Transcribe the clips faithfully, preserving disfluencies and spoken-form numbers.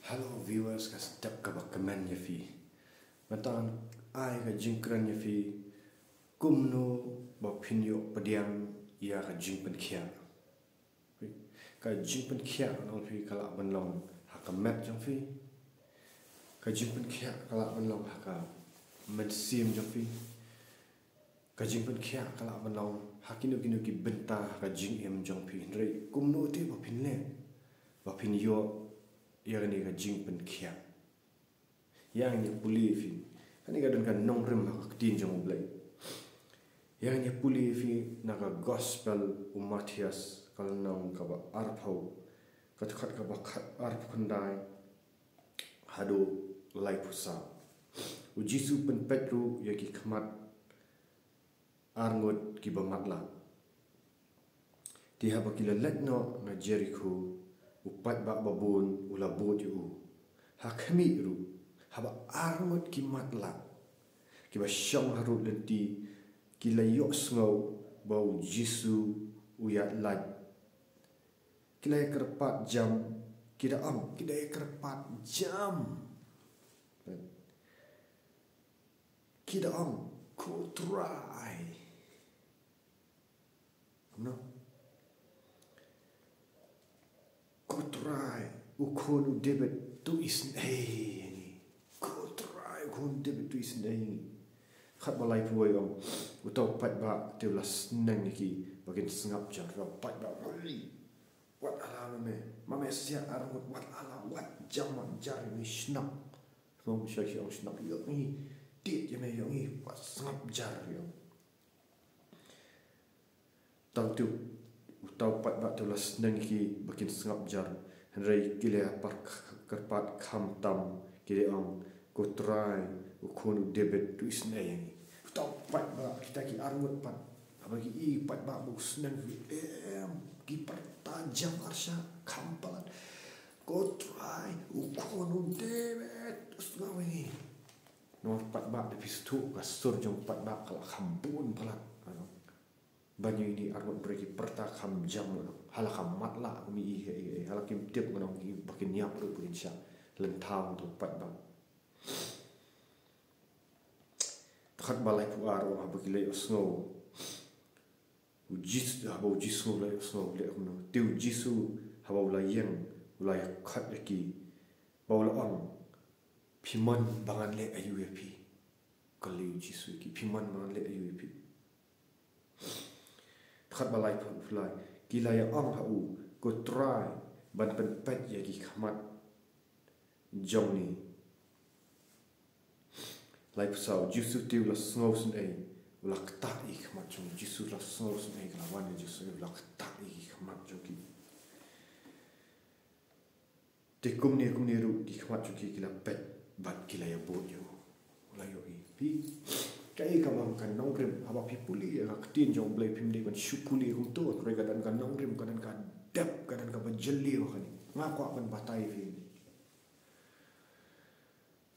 Hello viewers, ka step kaba kmen ïa phi. Mynta ngan ai ka jingkren ïa phi kumno ba phin ïoh pdiang ïa ka jingpynkhiah. Ka jingpynkhiah ngan ong phi ka lah ban long ha ka met jong phi. Ka jingpynkhiah ka lah ban long ha ka mynsiem jong phi. Ka jingpynkhiah ka lah ban long ha kino kino ki bynta ha ka jingim jong phi. Hynrei kumno te ba phin leh ba phin ïoh ïa kane ka jingpynkhiah? Ïa ngi pule phi. Kane ka don ka nongrim ha ka ktien jong U Blei. Ïa ngi pule phi na ka gospel u Mathaios, ka lynnong kaba arphew, ka dkhot kaba khat arphew khyndai haduh laiphew saw. U Jisu pynpeit ruh ïa ki khmat arngut kiba matlah. Te haba ki la leit noh na Jerikho, u paidbah babun u la bud ïa u. Ha khmih ruh, haba arngut ki matlah kiba shong harud lynti ki la ïohsngew ba u Jisu u ïaid lait, ki la ïa kyrpad jam, ki da ong, ki da ïa kyrpad jam. Ki da ong, ko Trai. Kumno? Ko Trai, u khun u David, to isynei ïa ngi. Ko Trai, u khun u David, to isynei ïa ngi. Khatba laiphew wei ong, uta u paidbah te u la sneng ïa ki ba kin sngap jar. Uta u paidbah, wat ala ma me, ma me sia arngut, wat ala, wat jam, wat jar ïa ngi, shnong. Mo sha ki ong shnong, ïa ngi tied ïa me, ïa ngi, wat sngap jar ïa. Tang te uta u paidbah te u la sneng ïa ki ba kin sngap jar. Hynrei ki la ïa kyrpad kham tam, ki la ong, ko Trai, u khun u David, to isynei ïa ngi. Uta u paidbah, kita ki arngut pat, haba ki i paidbah ba u sneng, ki em, ki pyrta jam arshah kham palat, ko Trai, u khun u David, to isynei ïa ngi. Namar paidbah, da phi sngewthuh ka sur jong paidbah ka la kham bun palat. Ban ïa ini arngut, hynrei ki pyrta kham jam, ngan ong. Hala ka matlah, kum i, i, i, hala kim tip, ngan ong, ki ba kin ïap ruh ba kin shah lynthaw, ngan ong, paidbah. Khatba laiphew ar ong, haba ki la ïohsngew, u Jis, haba u Jisu u la ïohsngew, u leh kumno? Te u Jisu haba u la ïeng, u la ïa khot ïa ki, ba u la ong, phi mon ba ngan leh aïu ïa phi? Ka lei u Jisu ïa ki, phi mon ba ngan leh aïu ïa phi? Khatba laiphew lai, ki la ïa ong ha u, ko Trai, ban pynpeit ïa ki khmat jong ngi. Laiphew saw, Jisu te u la sngewsynei, u la ktah ïa ki khmat jong ngi. Jisu u la sngewsynei, ka la wan ïa Jisu, u la ktah ïa ki khmat jong ki. Te kumne kumne ruh ki khmat jong ki ki la peit bad ki la ïa bud ïa u. La ïohi. Phi, kaei kaba ka nongrim, haba phi pule ïa ka ktien jong U Blei, phim dei ban shu pule kumto, hynrei ka don ka nongrim, ka don ka dep, ka don kaba jylliew ha kane. Nga kwah ban batai phi.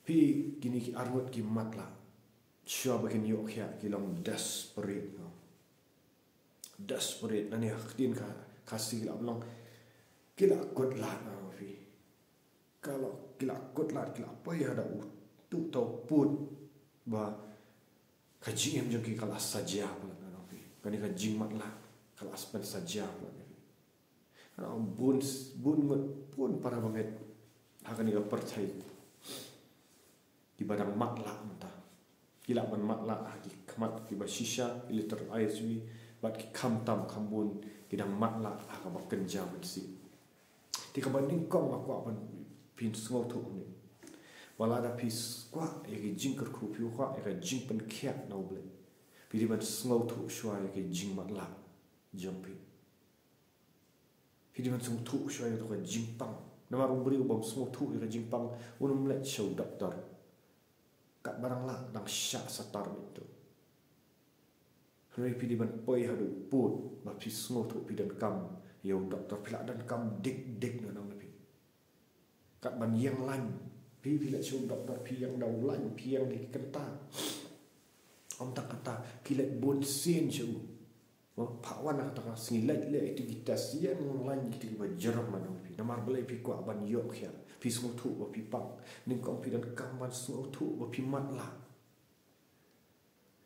Phi, kine ki arngut ki matlah, shuwa ba kin ïoh khiah ki long desperate, no. Desperate, nangne ha ka ktien Khasi ki la ong, ki la kut lad, ngan ong phi. Ka la, ki la kut lad, ki la poi ha da u, tu tau pud ba ka jingim jong ki ka la sa jia palat, ngan ong phi. Kane ka jingmatlah ka la sa pynsa jia palat ïa ki. Ngan ong bun, bun ngut, bun para bangeit ha kane ka pyrthei kiba dang matlah mynta. Ki lah ban matlah ha ki khmat kiba shisha, ki liter aiswi, bad ki khamtam khambun ki dang matlah ha kaba kynja mynsiem. Te kaba nyngkong nga kwah ban phin sngewthuh hangne, ba lada phi kwah ïa ki jingkyrkhu, phi kwah ïa ka jingpynkhiah na U Blei, phi dei ban sngewthuh shuwa ïa ka jingmatlah jong phi. Phi dei ban sngewthuh shuwa ïa ka jingpang. Namar u briew u bym sngewthuh ïa ka jingpang, un ym leit sha u doktor. Katba dang lah, dang shah satar beit tu. Hynrei phi dei ban poi haduh pud ba phi sngewthuh, phi donkam ïa u doktor, phi lah donkam dik dik, ngan ong ïa phi. Katba ïeng lain, phi, phi leit sha u doktor, phi ïeng da u lain, phi ïeng da ki kynta. Ym tang kata, phi leit bun sien sha u. Mo, phah wan ha kata ka sngi, leit leh ïa kito ki test, ïeng laiñ ïa kito kiba jrong, ngan ong ïa phi. Namar balei phi kwah ban ïoh khiah? Phi sngewthuh ba phi pang. Nyngkong phi donkam ban sngewthuh ba phi matlah.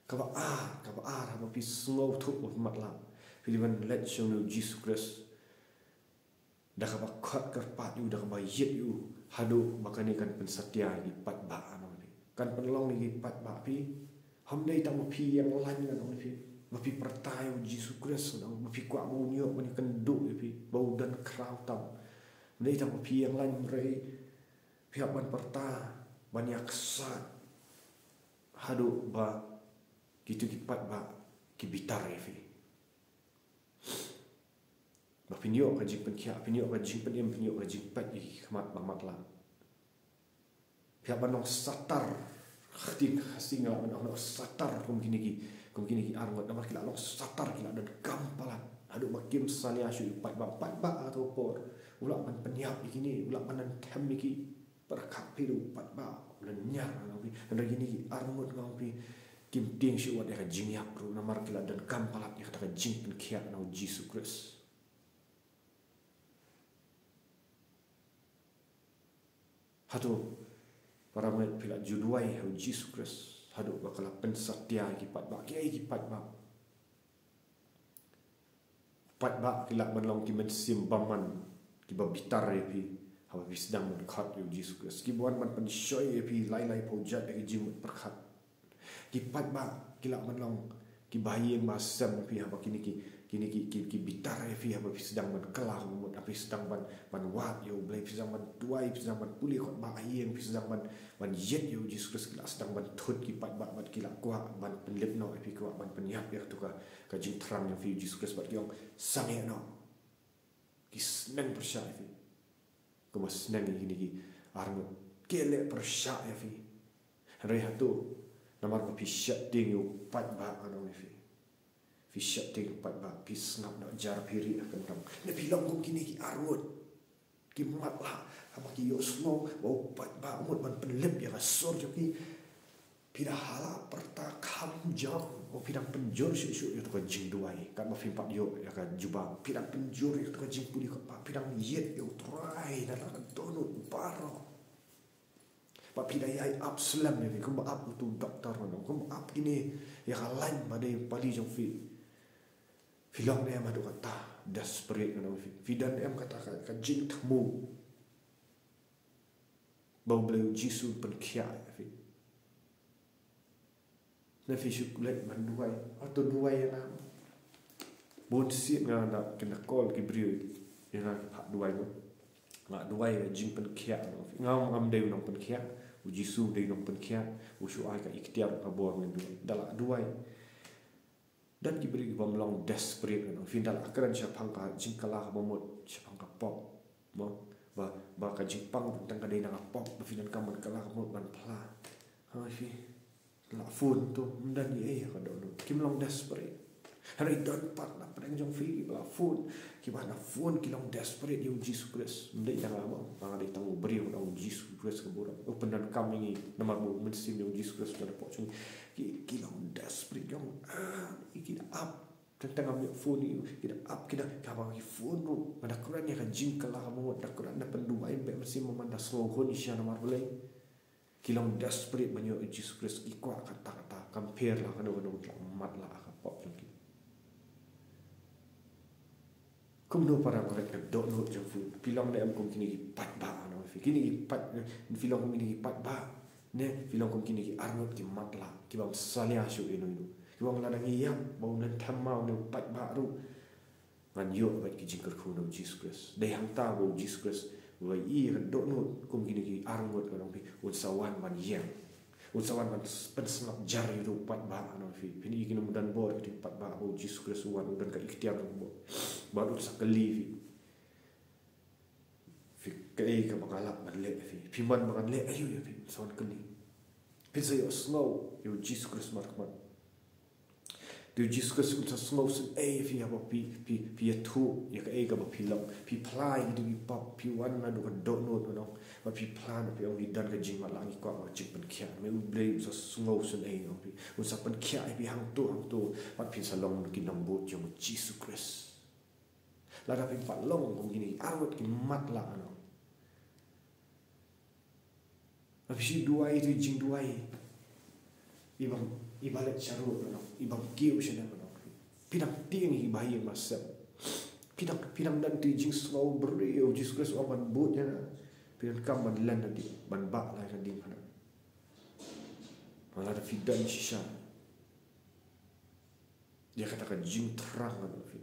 Kaba ar, kaba ar, haba phi sngewthuh ba phi matlah, phi dei ban leit sha une u Jisu Khrist da kaba khot kyrpad ïa u, da kaba ïeit ïa u, haduh ba kane kan pynsatia ïa ki paidbah, ngan ong ïa phi. Kan pynlong ïa ki paidbah, phi. Ym dei tang ba phi ïeng laiñ, ngan ong ïa phi, ba phi pyrta ïa u Jisu Khrist, ngan ong, ba phi kwah ba un ïoh ban ïakynduh ïa phi, ba u don khraw tam. Ym dei tang ba phi ïeng laiñ, hynrei phi hap ban pyrta, ban ïaksaid, haduh ba kito ki paidbah ki bitar ïa phi. Ba phin ïoh ka jingpynkhiah, phin ïoh ka jingpynim, phin ïoh ka jingpeit ïa ki khmat ba matlah. Phi hap ban long satar. Ktien Khasi nga lah ban ong, long satar kum kine ki, kum kine ki arngut. Namar ki la long satar, ki la donkam palat haduh ba kim salia shuh ïa u paidbah. Paidbah ha kato ka por u lah ban pynïap ïa kine, u lah ban them ïa ki. Pyrkhat phi, u paidbah u la ñiar, ngan ong ïa phi. Hynrei kine ki arngut, ngan ong ïa phi, kim tieng shuh wat ïa ka jingïap ruh, namar ki la donkam palat ïa kata ka jingpynkhiah na u Jisu Khrist. Hato para bangeit, phi la ju duwai ha u Jisu Khrist haduh ba ka la pynsatia ïa ki paidbah? Kiei ki paidbah? Paidbah ki lah ban long ki mynsiem bymman kiba bitar ïa phi haba phi sdang ban khot ïa u Jisu Khrist. Kiba wan ban pynshoi ïa phi lai lai phew jait ïa ki jingmut pyrkhat. Ki paidbah ki lah ban long kiba ha ïing ba ha sem ïa phi haba kine ki, kine ki, ki, ki bitar ïa phi haba phi sdang ban kylla ka bamut, haba phi sdang ban, ban wad ïa U Blei, phi sdang ban duwai, phi sdang ban pule kot ba ha ïing, phi sdang ban, ban ïeit ïa u Jisu Khrist. Ki lah sdang ban thut ki paidbah bad ki lah kwah ban pynlip noh ïa phi, kwah ban pynïap ïa kato ka, ka jingthrang jong phi ïa u Jisu Khrist, bad ki ong, sangeh noh. Ki sneng pyrshah ïa phi. Kumba sneng ïa kine ki arngut. Ki leh pyrshah ïa phi. Hynrei hato namar ba phi sheptieng ïa u paidbah, ngan ong ïa phi? Phi sheptieng ïa u paidbah, phi sngap noh jar, phi rieh ha kyndong. Ne phi long kum kine ki arngut ki matlah, haba ki ïohsngew ba u paidbah u mut ban pynlip ïa ka sur jong ki. Phi da hala pyrta kham jam, ba phi dang pynjur shuh shuh ïa kato ka jingduwai, katba phim pat ïoh ïa ka jubab. Phi dang pynjur ïa kato ka jingpule kot ba phi dang ïeit ïa U Trai na la ka dohnud baroh. Ba phi da ïai ap slem ïa phi, kumba ap uto u doktor, ngan ong, kumba ap kine ïa ka laiñ ba dei pali jong phi. Phi long ne em haduh katta, desperate, ngan ong ïa phi? Phi don ne em kata ka, ka jingthmu ba U Blei, U Jisu un pynkhiah ïa phi? Ne phi shu leit ban duwai, hato duwai ïa nga? Bun sien nga, nga da kynda call ki briew ïa nga, ki phah duwai mo. Nga duwai ïa ka jingpynkhiah, ngan ong ïa phi. Nga, ngam dei u nongpynkhiah, U Jisu u dei u nongpynkhiah. U shu ai ka iktiar, ka bor, ngan duwai. Da lah duwai. Don ki briew ki bym long desperate, ngan ong ïa phi, da lah kren shaphang ka jingkylla ka bamut, shaphang ka pop. Mo, ba, ba ka jingpang ruh tang ka dei na ka pop, ba phi donkam ban kylla ka bamut ban phla. Ha, ïa phi. Lah phone to, ym don ei ei ha ka dohnud. Kim long desperate. Hynrei don pat na pdeng jong phi kiba la phone, kiba na phone ki long desperate ïa u Jisu Khrist. Ym dei tang nga mo, nga dei tang u briew, nga ong, u Jisu Khrist ka burom u pyndonkam ïa ngi, namar ba u mynsiem jong u Jisu Khrist ka don hapoh jong ngi. Ki, ki long desperate, ki ong, ah, ki da ap. Tang tang ngam ïoh phone ïa u, ki da ap, ki da, haba ki phone ruh, nga da kren ïa ka jingkylla ka bamut, da kren, da pynduwai, ym beh mynsiem bymman, da sngew hun shisha, namar balei? Ki long desperate ban ïoh ïa u Jisu Khrist, ki kwah katta katta, kam pher la kano kano, ki la matlah ha ka pop jong ki. Kumno para bangeit ka dohnud jong phi? Phi long ne em kum kine ki paidbah, ngan ong ïa phi? Kine ki paid, phi long kum kine ki paidbah, ne phi long kum kine ki arngut ki matlah, ki bym salia shuh ïano ïano, ki ong lada ngi ïap, ba un leit them ma une u paidbah ruh, ngan ïoh bad ki jingkyrkhu na u Jisu Khrist. Dei hangta ba u Jisu Khrist u la ïohi ïa ka dohnud kum kine ki arngut, ngan ong ïa phi, un sa wan ban ïeng. Un sa wan ban s-, pynsngap jar ïa uto u paidbah, ngan ong ïa phi. Phin ïohi, kine ki don bor, kito ki paidbah, ba u Jisu Khrist u wan, u don ka iktiar jong u bor. Bad un sa kylli ïa phi. Phi, kaei kaba nga lah ban leh ïa phi? Phi mon ba ngan leh aïu ïa phi? Un sa wan kylli. Phin sa ïohsngew ïa u Jisu Khrist markhmat. Te u Jisu Khrist un sa sngewsynei ïa phi haba phi, phi, phi ïathuh ïa kaei kaba phi long. Phi phla ïa kito ki pop, phi wan naduh ka dohnud, u nong. Bad phi phla na phi ong ngi don ka jingmatlah, ngi kwah ka jingpynkhiah. Namar U Blei un sa sngewsynei ïa phi. Un sa pynkhiah ïa phi hangto hangto. Bad phin sa long ki nongbud jong u Jisu Khrist. Lada phim pat long kum kine ki arngut ki matlah, u nong. Lada phi shu duwai tu jingduwai. I bym, i bym leit sha rud, u nong. I bym kiew sha neng, u nong. Phi dang tieng ïa ki bahaïing basep. Phi dang, phi dang don tu jingsngew briew, Jisu Khrist u ong ban bud ïa nga. Phi donkam ban len na ding, ban bah la ka ding, u nong. Lada phi don shisha ïa kata ka jingthrang, u nong, phi.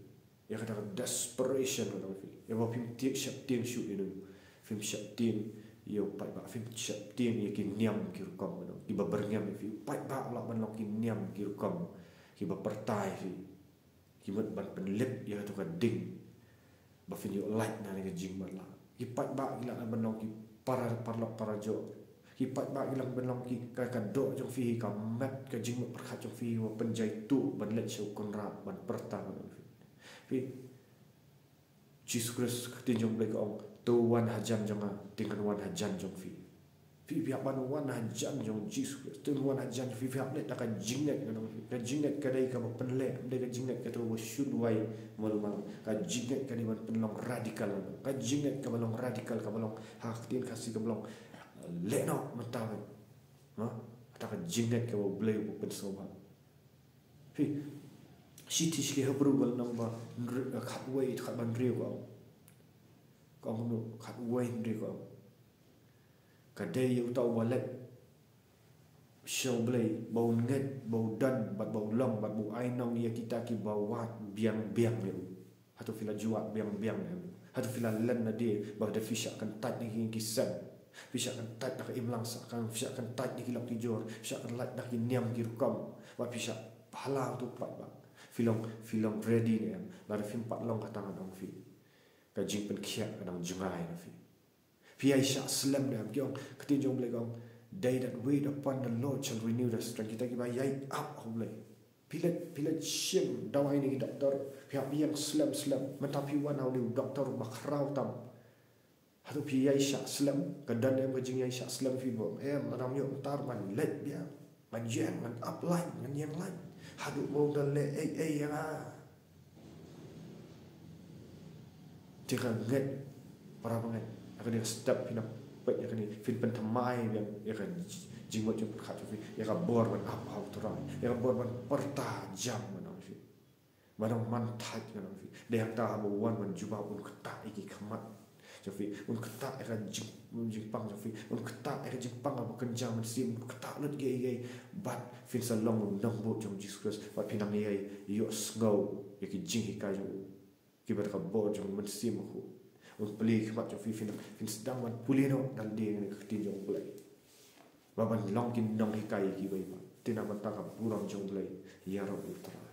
Ïa kata ka desperation, u nong, phi. Ïa ba phim tieng, sheptieng shuh ïa u. Phim sheptieng ïa u paidbah, phim sheptieng ïa ki niam ki rukom, u nong. Kiba byrngem ïa phi. U paidbah u lah ban long ki niam ki rukom kiba pyrta ïa phi. Ki mut ban pynlip ïa kato ka ding ba phin ïoh lait na kane ka jingmatlah. Ki paidbah ki lah ban long ki para, paralok parajor. Ki paidbah ki lah ban long ki ka, ka doh jong phi, ka met, ka jingmut pyrkhat jong phi, ba pynjaituh ban leit sha u Kynrad ban pyrta, u nong, phi. Phi, Jisu Khrist, ka ktien jong U Blei ka ong, to wan hajan jong nga, te ngan wan hajan jong phi. Phi, phi hap ban wan hajan jong Jisu Khrist. Te wan hajan jong phi, phi hap leit da ka jingngeit, u nong, phi. Ka jingngeit ka dei kaba pynleh, ym dei ka jingngeit kato ba shu duwai malu malu. Ka jingngeit ka dei ban pynlong radical, u nong. Ka jingngeit kaba long radical, kaba long, ha ka ktien Khasi kaba long, leh noh mynta, u nong. Ha? Kata ka jingngeit kaba U Blei u pynsngewbha. Phi, shithi sha ki Hebru ka lynnong ba hynriew, eh, khatwei, khatwei hynriew ka ong. Ka ong kumno, khatwei hynriew ka ong. Ka dei ïa uta uba leit sha U Blei, ba un ngeit, ba u don, bad ba u long, bad ba u ainong ïa kita kiba wad biang biang ïa u. Hato phi la ju wad biang biang ïa u? Hato phi la len lade ba lada phi shah kyntait na ki, ki seng, phi shah kyntait na ka imlang sahkang, phi shah kyntait na ki lok ki jor, phi shah kyntait na ki niam ki rukom, bad phi shah phylla ïa uto u paidbah? Phi long, phi long ready ne em? Lada phim pat long kata, nga ong ïa phi, ka jingpynkhiah ka dang jngai na phi. Phi ïai shah slem ne em? Ki ong, ka ktien jong U Blei ka ong, "They that wait upon the Lord shall renew their strength." Kita kiba ïai ap ha U Blei. Phi leit, phi leit shim dawai na ki doktor, phi hap ïeng slem slem. Mynta phi wan ha une u doktor ba khraw tam. Hato phi ïai shah slem? Ka don em ka jingïai shah slem phi? Ba em, lada ym ïoh mynta ruh ngan leit biang, ngan ïeng, ngan ap lait, ngan ïeng lait haduh ba u da leh ei ei ïa nga. Te ka ngeit, para bangeit, ïa kane ka step phin ïa peit, ïa kane phin pynthymmai biang ïa ka jingmut jingpyrkhat jong phi, ïa ka bor ban ap ha U Trai, ïa ka bor ban pyrta jam, nga ong ïa phi. Ba dang man thait, nga ong ïa phi. Dei hangta haba u wan ban jubab, un ktah ïa ki khmat jong phi, un ktah ïa ka jing, jingpang jong phi, un ktah ïa ka jingpang kaba kynja mynsiem, un ktah lut kiei kiei. Bad phin sa long u nongbud jong U Jisu Khrist, bad phin nang ïai ïohsngew ïa ki jinghikai jong u kiba da ka bor jong U Mynsiem Bakhuid. Un plie ki khmat jong phi, phin, phin sdang ban pule noh da lade na ka ktien jong U Blei, ba ban long ki nonghikai ïa kiba ïeit. Te na ka bynta ka burom jong U Blei, ïaroh ïa U Trai.